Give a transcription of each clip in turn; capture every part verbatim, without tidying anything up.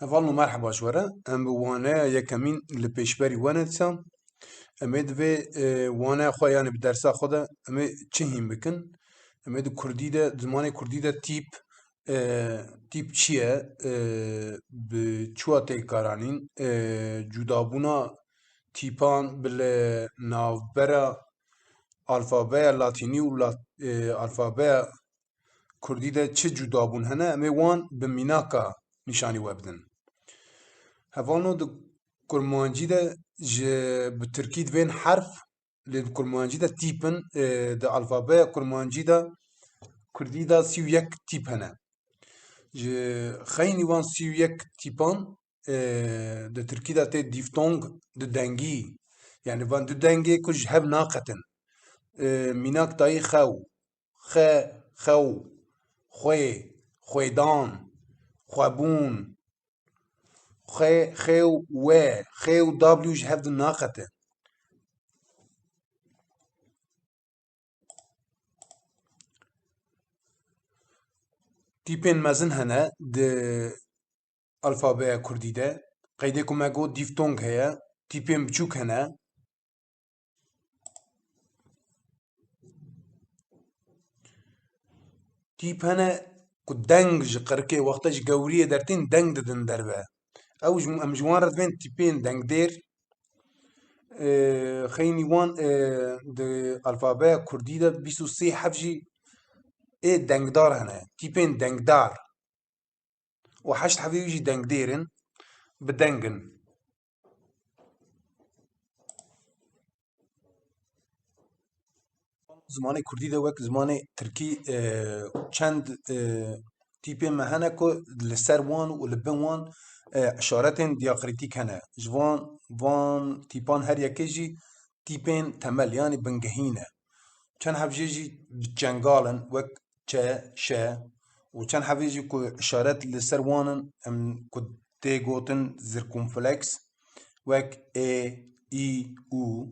Hevalno, merheba ji we re. Em bi waneya yekemîn li pêşberî we ne dîsa. Em ê di vê, e, waneya xwe, yanî bi dersa xwe de em ê çi hîn bikin? Em ê di kurdî de, di zimanê kurdî de tîp, e, tîp çi ye? E, bi çi wa tê karanîn? E, cudabûna tîpan bi li navbera alfabeya latînî û lat-, e, alfabeya kurdî de çi cudabûn hene, em ê wan bi mînaka nîşanî we bidin. Hevalno, di kurmancî de ji, bi tirkî divên herf, lê di kurmancî de tîp in, e, di alfabeya kurmancî de kurdî de sî û yek tîp hene. Ji xeynî wan sî û yek tîpan, e, di tirkî de tê diftong, du dengî. Yanî van du dengê ku ji hev naqetin. E, mînak dayî xew, xe, xew, xwê, xwêdan, xwebûn, xê, xê û we, xê û W ji hev di naqetin. Tîpên mezin hene di alfabeya kurdî de. Qeydê ku me got, diftong heye, tîpên biçûk hene. Tîp hene ku deng ji qirikê, wexta ji gewriyê dertên, deng didin derve. Ew ji, em ji wan re divên tîpên dengdêr, e, xeynî wan, e, di alfabeya kurdî de bîst û sê heb jî ê dengdar hene. Tîpên dengdar. Û heşt hebê wî jî dengdêr in, bi deng in. Zimanê kurdî de wek zimanê tirkî, e, çend, e, tîpên me hene ku li ser wan û li bin wan, e, işaretên diyakrîtîk hene. Ji van, van tîpan her yekê jî tîpên temel, yanî bingehî ne. Çend heb jê jî bi çengal in, wek çe, şe û çend hebê jî ku işaret li ser wan in, em ku tê gotin zirkûnfleks, wek ê, î, û.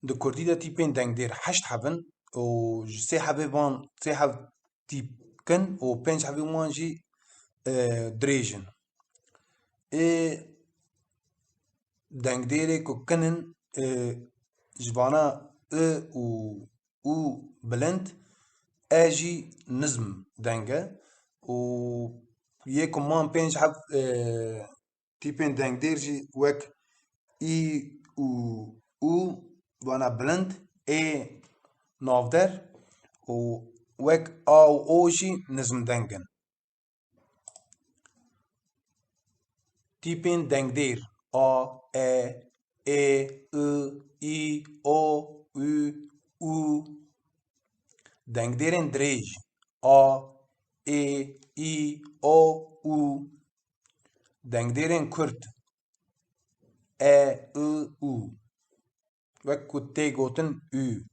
Di kurdî de tîpên dengdêr heşt heb in û ji sê hebê van, sê heb tîpkin û pênc hebê wan jî, e, dirêj in. Ê dengdêrê ku kin in, e, ji vana i û û bilind, e jî nizm deng e û yê ku man pênc heb, e, tîpên dengdêr jî wek î û û, vana bilind, ê navder û wek a û o jî nizm deng in. Tîpên dengdêr: a, e, ê, i, î, o, û, û. Dengdêrên dirêj: a, ê, î, o, û. Dengdêrên kurt: e, i, û. Wek ku tê gotin û.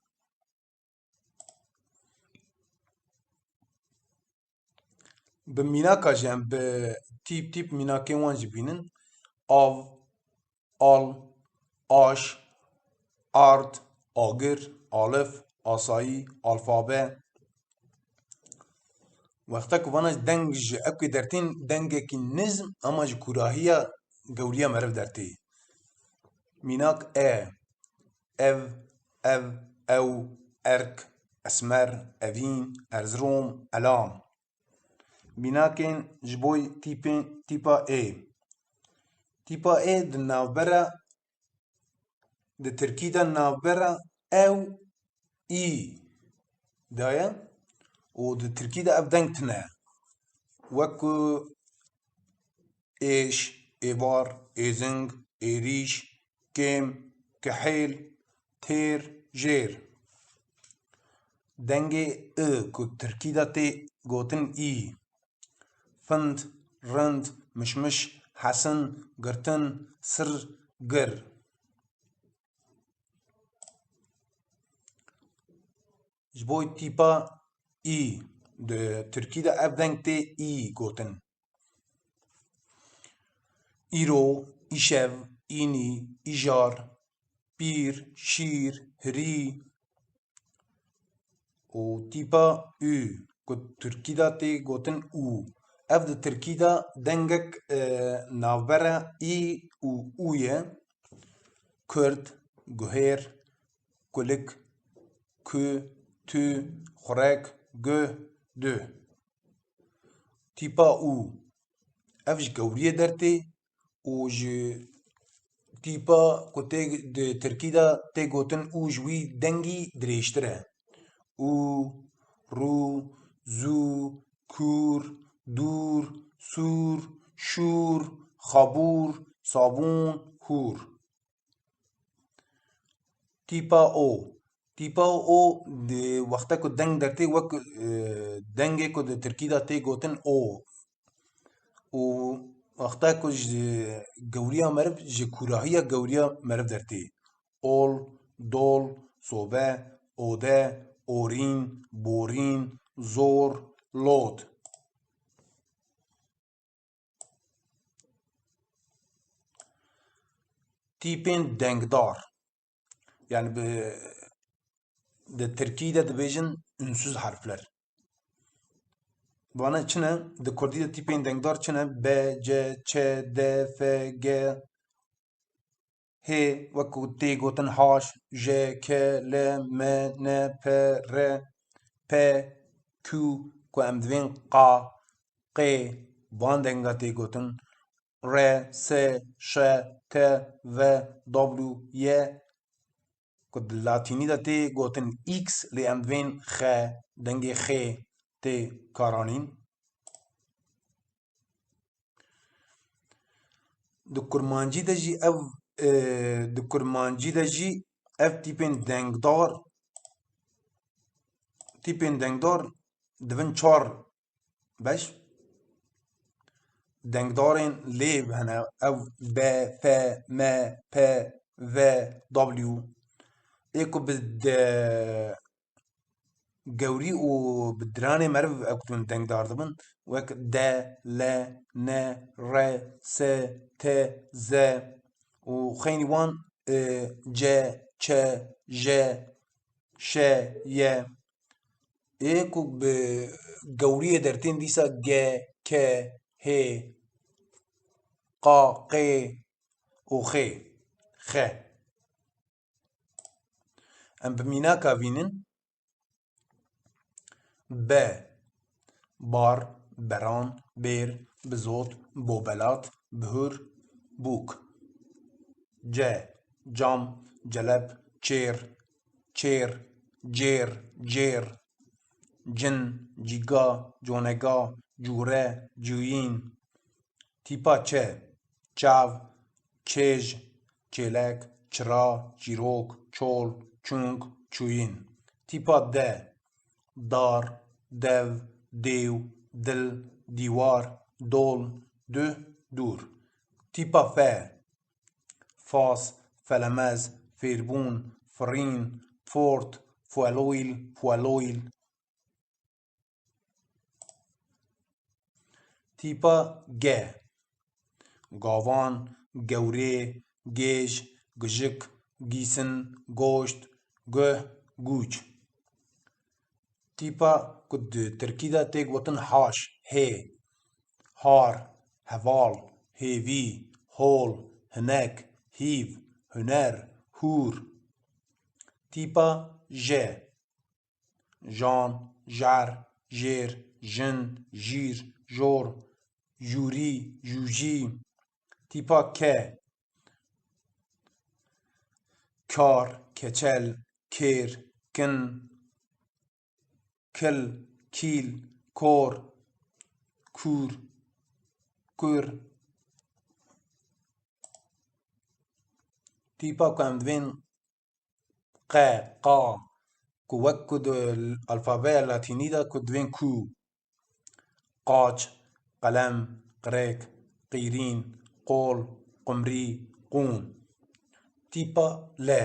Bi mînaka jî em bi tîp tîp mînakên wan jî bînin. Av, al, aş, ard, agir, alif, asayî, alfabe. Wexta ku vana deng ji ewkê dertên dengekî nizm, ama ji kûrahiya gewriya meriv dertê. Mînak e, ev, ev, ew, erk, esmer, evîn, erzirom, elam. Mînakên ji bo tîpên, tîpa ê. Tîpa ê di navbera, di tirkî de navbera ew, î de ye û di tirkî de ev deng tune. Wek ku êş, êvar, êzing, êrîş, kêm, kihêl, têr, jêr. Dengê i ku tirkî de tê gotin î. Find, rind, mişmiş, hesin, girtin, sir, gir. Ji bo tîpa î, di tirkî de ev deng tê î gotin. Îro, îşev, înî, îjar, pîr, şîr, hirî û tîpa û, ku tirkî de tê gotin û. Ev di tirkî de dengek, e, navbera î û û ye. Kurd, guhêr, kulik, ku, tu, xurek, guh, duh. Tîpa û. Ev ji gewriyê dertê û ji tîpa ku tê di tirkî de tê gotin û ji wî dengî dirêjtir e. Û, rû, zû, kûr, dûr, sûr, şûr, xabûr, sabûn, hûr. Tîpa o. Tîpa o di wexta ku deng dertê wek, e, dengê ku di tirkî de tê gotin o. Û wexta ku ji gewriya meriv, ji kûrahiya gewriya meriv dertê. Ol, dol, sobe, ode, orîn, borîn, zor, lod. Tîpên dengdar. Yani bi, di tirkî de dibêjin ünsüz harfler. Vana çi ne? Di kurdî de tîpên dengdar çi ne? B, C, Ç, D, F, G, H, wek ku tê gotin haş, J, K, L, M, N, P, R, P, Q, ku em divên qa, qê, van denga tê gotin, R, S, Ş, T, V, W, Y, ku di latînî de tê gotin X, lê em divên xe, dengê xê tê karanîn. Di kurmancî de jî ev, e, di kurmancî de jî ev tîpên dengdar, tîpên dengdar divin çar beş. Dengdarên lêv hene, ev B, F, M, P, V, W. Ê ku bi de gewrî û bi diranê meriv ew ku dengdar dibin, wek D, L, N, R, S, T, Z û xeynî wan, e, C, Ç, J, Ş, Y. Ê ku bi gewriyê dertên dîsa G, K, H, qa, qê û xê, xe. Em bi mînaka vînin. Be, bar, beran, bêr, bizot, bobelat, bihur, bûk. Ce, cam, celep, çêr, çêr, cêr, cêr, cin, cîga, conega, cûre, cûyîn. Tîpa çe, çav, çêj, çêlek, çira, çîrok, çol, çûng, çûyîn. Tîpa de, dar, dev, dêw, dil, dîwar, dol, duh, dûr. Tîpa fe, fas, felemez, fêrbûn, firîn, fort, fueloyl, fueloyl. Tîpa ge, gavan, gewrê, gêj, gijik, gîsin, goşt, guh, gûç. Tîpa ku di tirkî de tê gotin haş, hê, har, heval, hêvî, hol, hinek, hîv, huner, hûr. Tîpa je, jan, jar, jêr, jin, jîr, jor, jûrî, jûjî. Tîpa ke, kar, keçel, kêr, kin, kil, kîl, kor, kûr, kur. Tîpa ku em divên qe, qa, ku wek ku di alfabeya latînî de ku divên ku, qaç, qelem, qirêk, qîrîn, qol, qumrî, qûn. Tîpa le,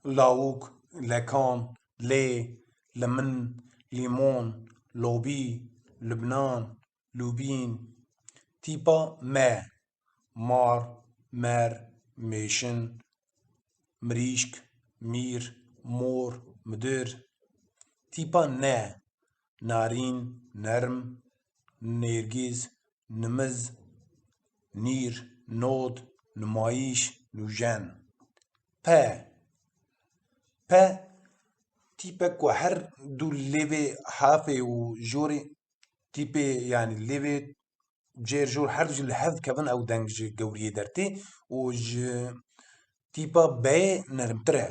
lawik, lekan, lê, limin, lîmon, lobî, lubnan, lûbîn. Tîpa me, mar, mer, mêşin, mirîşk, mîr, mor, midir. Tîpa ne, narîn, nerm, nêrgîz, nimiz, nîr, not, nimayîş, nûjen. Pe. Pe tîpek ku her du lêvê hafê û jorê tîpê, yanî lêvê cêr jor her du jî li hev dikevin, ew deng ji gewriyê dertê û ji tîpa beyê nermtir e.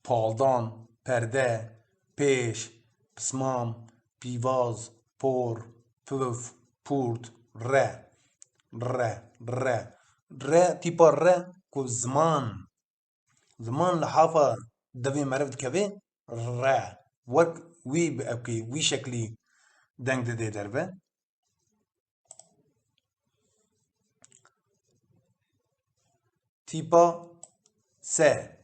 Paldan, perde, pêş, pismam, pîvaz, por, pif, pûrt, re. Re, re. Re, tîpa re ku ziman. Ziman li hafa devê meriv dikeve, re. Wek wî bi ewkê, wî şeklî deng dide derve. Tîpa se.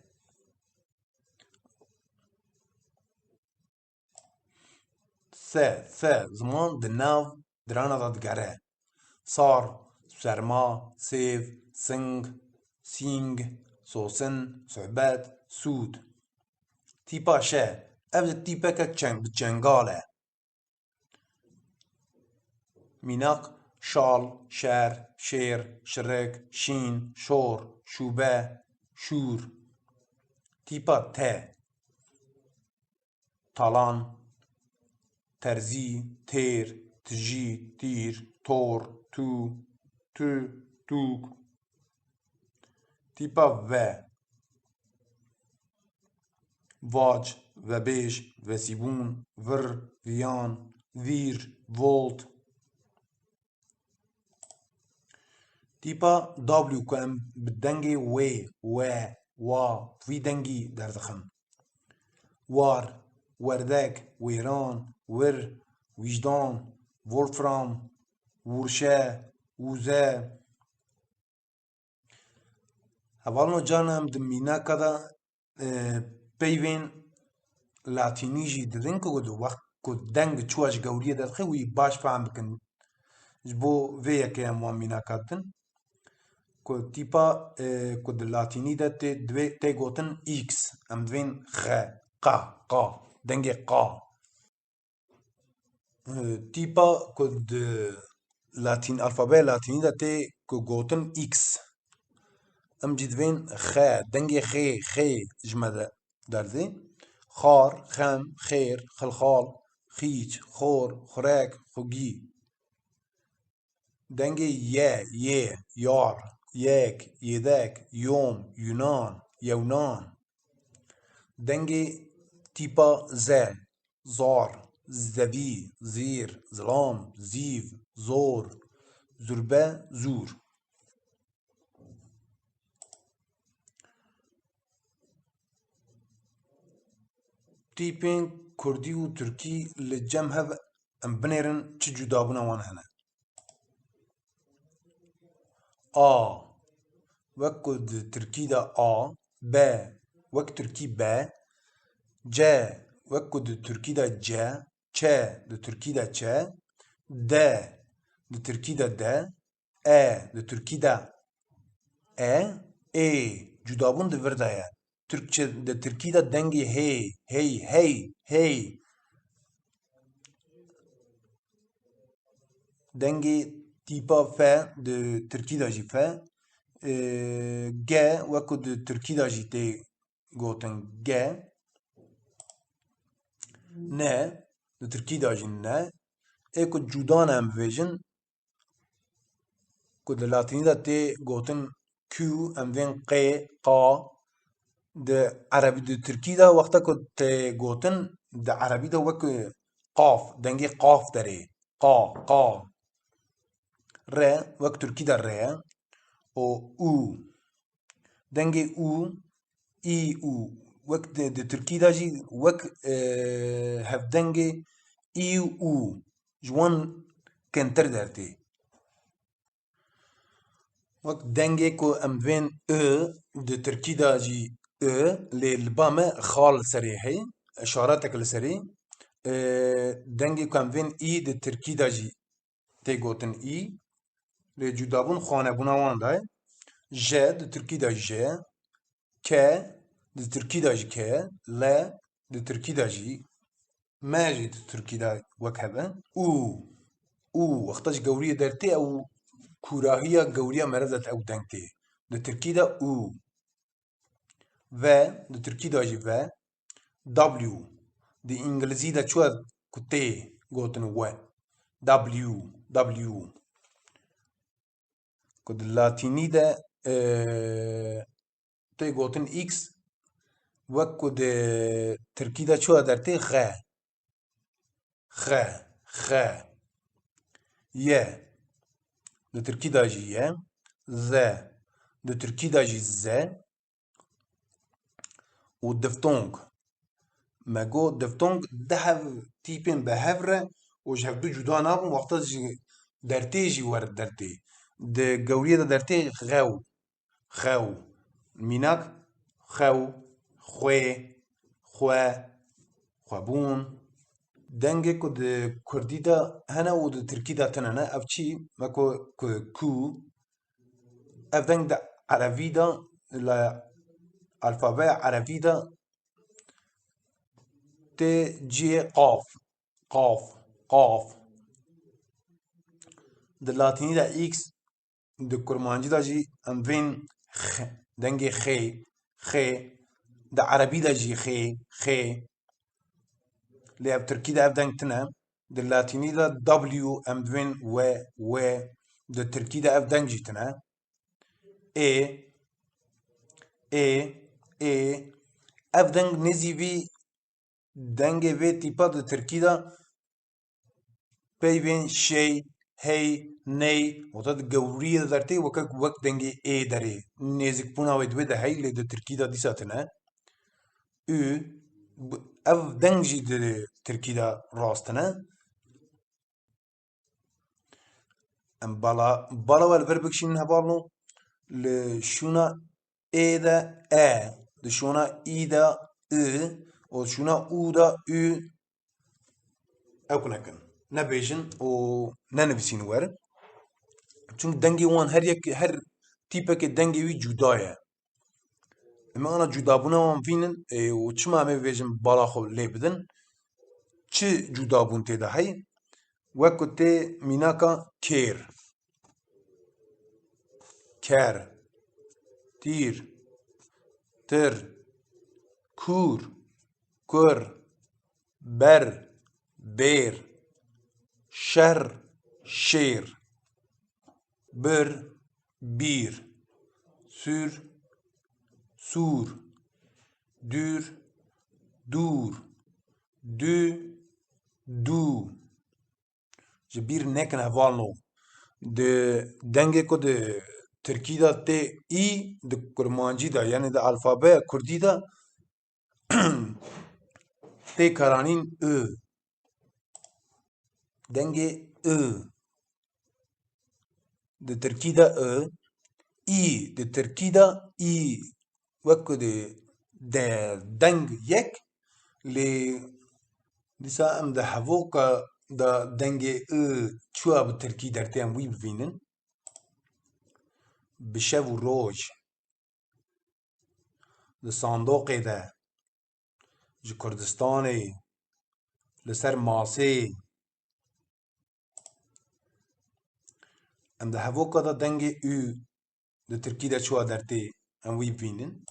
Se, se, ziman di nav dirana de digere. Sar, serma, sêv, sing, sîng, sosin, sohbet, sûd. Tîpa şe, ev di tîpeke çeng, bi çengal e. Mînak, şal, şer, şêr, şirik, şîn, şor, şûbe, şûr. Tîpa te. Talan, terzî, têr, tijî, tîr, tor, tû, tu, tûk. Tîpa ve. Vac, vebêj, vesîbûn, vir, viyan, vîr, volt. Tîpa W ku em bi dengê wê, we, wa, vî dengî derdixin. War, werdek, wêran, wir, wîjdan, wolfram, wûrşe, wûze. Hevalno, carna em di mînaka de, e, peyvên latînî jî didin ku di wext ku deng çûya ji gewriyê derdixe, wî baş fehm bikin. Ji bo vê yekê em wan mînaka didin. Ku tîpa, e, ku di latînî de tê, divê, tê gotin X, em divên xe, qa, qa, dengê qa. Tîpa ku di latîn, alfabeya latînî de tê ku gotin X. Em jî divên xe, dengê xê, xê ji me de derdê. Xar, xem, xêr, xilxal, xîç, xor, xurek, xugî. Dengê ye, yê, yar, yek, yêdek, yom, yunan, yewnan. Dengê tîpa ze, zar, zevî, zîr, zilam, zîv, zor, zurbe, zûr. Tîpên kurdî û tirkî li cem hev em binêrin, çi cudabûna wan hene? A, wek ku di tirkî de a, be, wek tirkî be, ce, wek ku di tirkî de ce, çe, di tirkî de çe, de, di tirkî de de, e, di tirkî de e, ê, cudabûn di vir de ye. Tirkçe, di tirkî de dengê hê, hey, hey, hey. Dengê tîpa fe di tirkî de jî fe. Ee, ge, wek ku di tirkî de jî tê gotin ge. Ne, di tirkî de jî ne. Ê ku cuda ne em bibêjin, ku di latînî de tê gotin Q, em bên qê, qa. Di erebî, di tirkî de wexta ku tê gotin, di erebî de wek qaf, dengê qaf derê. Qa, qa. Re, wek tirkî de re ye. Û û. Dengê û, î, û. Wek di, di tirkî de jî wek, e, hevdengê î û û ji wan kintir dertê. Wek dengê ku em bên i, di tirkî de jî i, lê li ba me xa li serê heye, işaretek li serê. E, dengê ku em bên î, di tirkî de jî tê gotin î. Lê cudabûn xanebûna wan de ye. Je, di tirkî de je. Ke, di tirkî de jî ke. Le, di tirkî de jî. Me jî di tirkî de wek hev e. Û. Û. Wexta ji gewriyê dertê ew kûrahiya gewriya meriv de ew deng tê. Di tirkî de û. Ve, di tirkî de jî ve. W. Di îngilizî de çi ku tê gotin we. W, W. Ku di latînî de, e, tê gotin X, wek ku di tirkî de çi dertê, X. X, X. Y. Di tirkî de jî ye. Z. Di tirkî de jî ze. Û diftong. Me got diftong du hev tîpên bi hev re û ji hevdu cuda nabin, wexta ji dertê jî wer dertê. Di gewriyê de dertê xew, xew, mînak, xew, xwê, xwe, xwebûn. Dengê ku di kurdî de hene û di tirkî de tune ne, ev çi? Me ku, ku, ku, ev deng di erebî de, li alfabeya erebî de tê cihê qaf, qaf, qaf. Di latînî de X, di kurmancî de jî em vên x, dengê xê, xê, di erebî de jî xê, xê. Lê ev tirkî de ev deng tune. Di latînî de W em divên we, we. Di tirkî de ev deng jî tune. Ê, ê, ê. Ev deng nêzî vî dengê vê tîpa di tirkî de peyvên şey, hey, ney, wata di gewriyê de dertê weke wek dengê ê derê. Nêzikbûna wê di wê de hey, lê di tirkî de dîsa tune. Ü, b-, ev deng jî di tirkî de rast tune. Em bala, bala we li vir bikişînin hevalno. Li şûna ê de e, di şûna î de i û şûna û de ü, ew ku nekin. Nebêjin û nenivîsîn wer. Çimkî dengê wan her yek, her tîpekê dengê wî cuda ye. Em ê ana cudabûna wan vînin, ê, û çima em ê bêjin bala xwe lê bidin? Çi cudabûn tê de heye? Wek ku tê mînaka kêr, ker, tîr, tir, kûr, kur, ber, bêr, şer, şêr, bir, bîr, sür, sûr, dür, dûr, dü, dû. Ji bîr nekin hevalno. Di dengê ku di tirkî de tê î, di kurmancî de, yanî di alfabeya kurdî de tê karanîn i. Dengê i. Di tirkî de i, î, di tirkî de î. Wek ku di de deng yek, lê dîsa em di hevoka de dengê i çuwa bi tirkî dertê em wî bivînin. Bi şev û roj. Di sandoqê de, ji Kurdistanê, li ser masê. Em di hevoka de dengê ü di tirkî de çuwa dertê, em wî bivînin.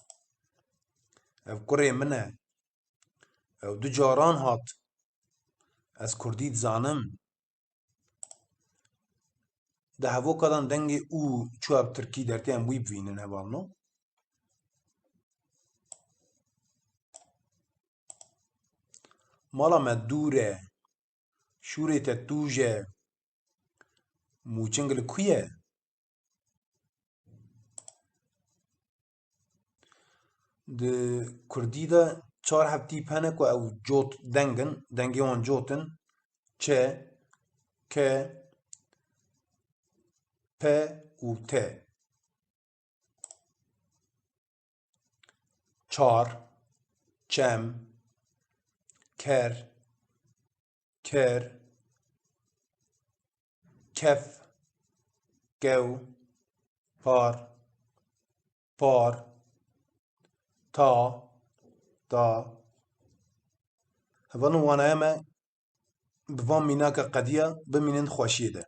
Ev kurê min e. Ew du caran hat. Ez kurdî dizanim. Di hevoka de dengê û çuwa bi tirkî dertê, em wî bivînin hevalno. Mala me dûr e. Şûrê te tûj e. Mûçing li ku ye? Di kurdî de çar heb tîp hene ku ew cot deng in, dengê wan cot in. Çe, ke, pe û te. Çar, çem, ker, ker, kef, kew, par, par, ta, ta, Hevalno, wanaya me bi van mînaka qediya bimînin xweşiyê de.